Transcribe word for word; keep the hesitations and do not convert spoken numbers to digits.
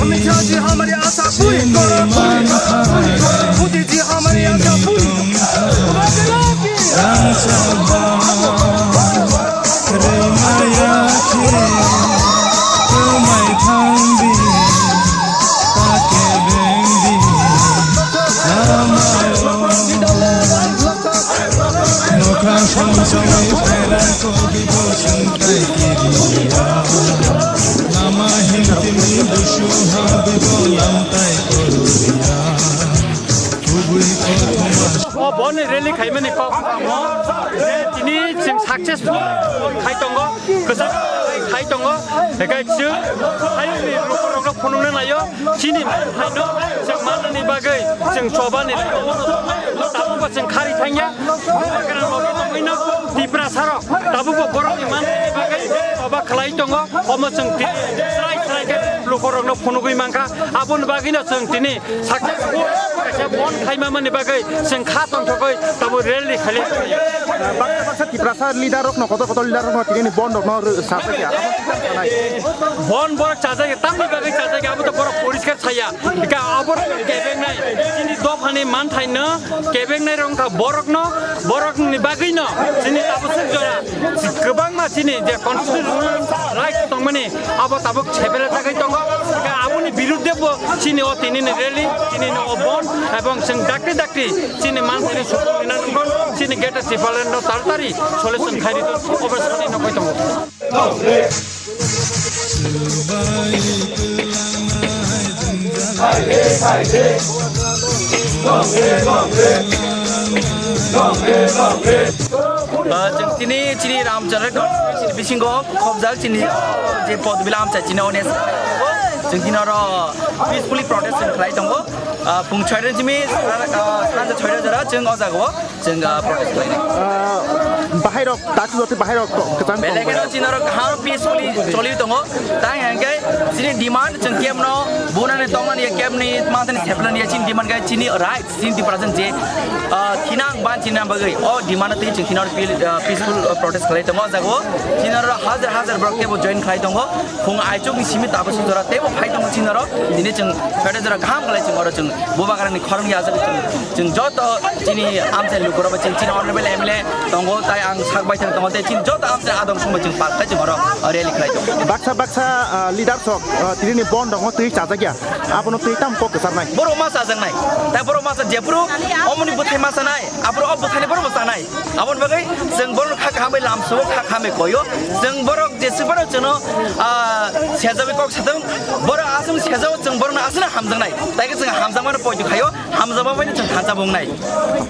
अमित शाह जी हमारी आशा पूरी करो, पूरी करो, पूरी करो। मोदी जी हमारी आशा पूरी करो। O boni rally khaimani kok samo je tini chwng successful khai tongo, kwchak khai tongo, hinkhe chwng hayungni lukurokno phunukna naio. Chini manthaino chwng mannani bagwi chwng chobani tabukbo chwng khari thangya. Bubagra logi tongwino Tiprasarok tabukbo borokni manthaini bagwi choba khlai tongo. Omo chwng tini srai srai khe lukurokno phunugwi mankha. Aboni bagwino chwng tini successful kaisa bon khaima mani bagwi chwng kha tongthokgwi tabuk rally khailai tonglaio. Baksa baksa Tiprasa leader rokno, kotor kotor leader rokno tini bon rokno rw-, sajak ya. Bon borok chajak ya, tamni bagwi chajak ya, abo to borok poriskar saya. Ika abo kebengnai, chini dophani manthaino kebengnai rok wngkha borokno, borokni bagwino chini tabuk jora kwbangma chini je constitutional right tongmani abo tabuk sepele thagwi tongo. Ika aboni birudde bo chini o tinini rally, tinini o bon, ebong chwng dakti dakti chini manthaino sukung rina nangkon, chini greater Tipraland no taratari solution khairi obo sani nokoi tongo. Ah, chwng tini chini Ramchandra constituency bisingo khobjak chini je Podbila amchai chini ones chwng tini oro peacefully protest chwng khlai tongo. Ah, pung chhoida simi, ah, sanja chhoida jora chwng o jaga o. Chwng, ah, protest khlainai. Ah, bahai rok, dachu jotwi bahai rok to, kwchang tong Belai khe bahai no rok. Chini oro kaham peacefully choli tongo. Tang hwnkhe chini demand chwng camp no bunani tongnani ya camp ni mantani seplani ya chini demand khe chini rights chini Tiprasa je, ah, thinang ban chini bagwi o demand twi chwng tini oro pil-, ah, peaceful, ah, protest khlai tongo o jaga o. Chini oro hajar hajar borok teibo join khlai tongo. Phung aichuk ni simi tabuk sujora teibo phai tongo chini oro. Tini chwng chhoida jora kaham khlai chwng oro chwng Bubagrani khorang ya chwng, chwng joto chini amchai lukurok bai chwng chini honorable M L A tongo, tai ang sak bai thang tongo, tei chini joto amchai adong song bai chwng pal khlai chwng oro rally khlai tongo. Baksa baksa, ah, leaders rok, ah, tini ni bon rok twi chajak ya. Abono twi tam kok kwcharnai. Borok ma chajaknai. Tai borok ma cha jephuru omoni bwthai ma chanai. Aphuru o bwthani borok bo chanai. Aboni bagwi chwng borokno kha kaham bai lamsao, kha kaham bai koio. Chwng borok jeswk phano chwngno, ah, sejawi kok satung. Borok aswk sejao chwng borokno aswkno hamjaknai. Tai khe chwng hamjakmano poito khaio. Hamjakma bai chwng thansa bo wngnai.